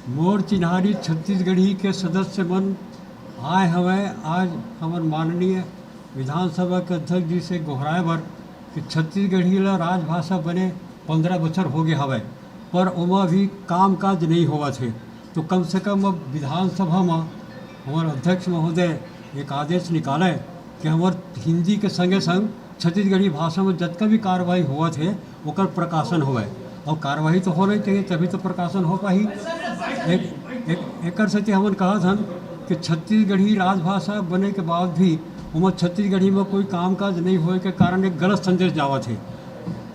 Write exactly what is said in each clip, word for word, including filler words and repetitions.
मोर चिन्हारी छत्तीसगढ़ी के सदस्य मन आए हवय। आज हमर माननीय विधानसभा के अध्यक्ष जी से गोहराए बर कि छत्तीसगढ़ी ला राजभाषा बने पंद्रह बछर हो गे हवय, पर ओमा भी कामकाज नइ होवत हे। तो कम से कम अब विधानसभा म हमर अध्यक्ष महोदय एक आदेश निकालय कि हमर हिंदी के संगे संग छत्तीसगढ़ी भाषा में जतका भी कार्रवाई होवत हे, ओकर प्रकाशन होवय। और कार्रवाई तो होना ही चाहिए, तभी तो प्रकाशन हो पाही। एक, एक, एकर सेती हमन कहत हन कि छत्तीसगढ़ी राजभाषा बने के बाद भी ओमा छत्तीसगढ़ी में कोई कामकाज नहीं होए के कारण एक गलत संदेश जावत हे।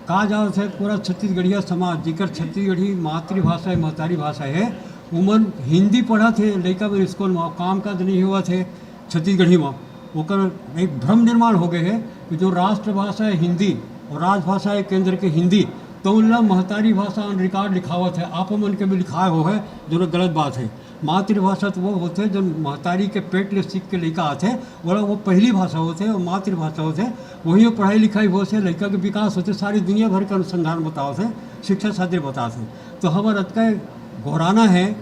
का जावत हे, पूरा छत्तीसगढ़िया समाज, जेकर छत्तीसगढ़ी मातृभाषा है, महतारी भाषा है, उमन हिंदी पढ़त हे, लइका मन स्कूल में, कामकाज नहीं होवत हे छत्तीसगढ़ी में। ओकर एक भ्रम निर्माण हो गए हे कि जो राष्ट्रभाषा है हिंदी और राजभाषा है केंद्र के हिंदी, तो उनला महतारी भाषा on record लिखावत है, आप मन के भी लिखाए हो है, जो गलत बात है। मातृभाषा तो वो होथे जो महतारी के पेट ले सीख के लइका आथे, ओला वो पहली भाषा होथे, वो मातृभाषा होथे, वही में पढ़ाई लिखाई होथे, लइका के विकास होथे, सारी दुनिया भर के अनुसंधान बतावत हे, शिक्षा शास्त्र बतावत हे। तो हमर अतका गोहराना है,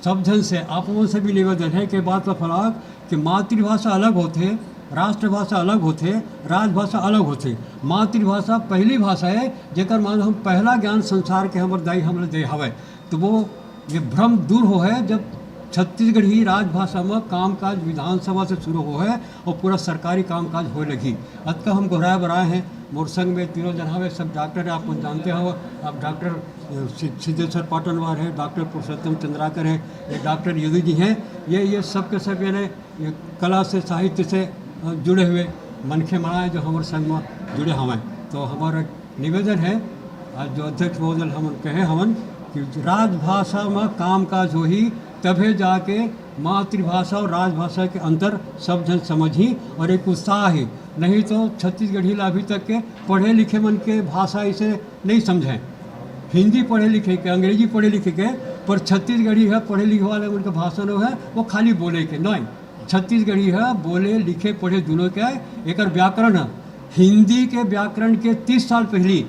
सब झन से, आप मन से भी निवेदन है कि बात ला फैलाव कि मातृभाषा अलग होथे, राष्ट्रभाषा अलग होथे, राजभाषा अलग होथे। मातृभाषा पहली भाषा है, जेकर मान हम पहला ज्ञान संसार के हमर दाई हमला दे हवय। तो वो ये भ्रम दूर हो है, जब छत्तीसगढ़ी राजभाषा में कामकाज विधानसभा से शुरू हो है और पूरा सरकारी कामकाज होए लगी। अतका हम गोहराए बर आए हैं। मोर संग में तीनों जन हवे, सब डॉक्टर है, आप मन जानते हो। आप डॉक्टर, अ, सि-, सिद्धेश्वर पाटनवार है, डॉक्टर पुरुषोत्तम चंद्राकर है, ये डॉक्टर यदु जी हैं, ये, ये सब के सब यानी ये कला से, साहित्य से, अ, जुड़े हुए मनखे मन आए, जो हमर संग में जुड़े हवंय। तो हमारा निवेदन है, आज जो अध्यक्ष महोदय हमन कहे हवन कि राजभाषा में कामकाज होही, तभे जाके मातृभाषा और राजभाषा के अंतर सब झन समझही और एक उत्साह ही। नहीं तो छत्तीसगढ़ी ला अभी तक के पढ़े लिखे मन के भाषा इसे नहीं समझे। हिंदी पढ़े लिखे के, अंग्रेजी पढ़े लिखे के, पर छत्तीसगढ़ी है पढ़े लिखे वाले मन के भाषा नो है, वो खाली बोले के नहीं। छत्तीसगढ़ी है बोले लिखे पढ़े दुनों के है। एकर व्याकरण है, हिंदी के व्याकरण के तीस साल पहली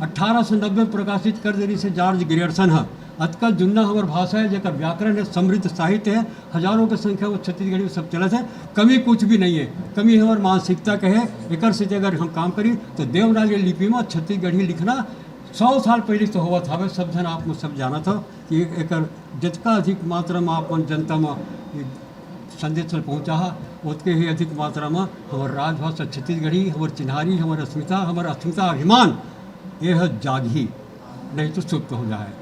अठारह सौ नब्बे प्रकाशित कर दे रहिस हे जॉर्ज ग्रियर्सन ह। अतका जुन्ना हमर भाषा है, जेकर व्याकरण है, समृद्ध साहित्य है, हजारों के संख्या में छत्तीसगढ़ी में सब चलत है। कमी कुछ भी नहीं है, कमी हमर मानसिकता के है। एकर से अगर हम काम करी तो देवनागरी लिपि में छत्तीसगढ़ी लिखना सौ साल पहले से होवत हवे। सब झन आप में सब जानत हो कि एकर जितना अधिक मात्रा में आप मन जनता में ये संदेश ल पहुँचा हा, ओतके ही अधिक मात्रा में हमर राजभाषा छत्तीसगढ़ी, हमर चिन्हारी, हमर अस्मिता, हमर अस्मिता अभिमान, ये ह जागही, नहीं तो सुप्त हो जाए।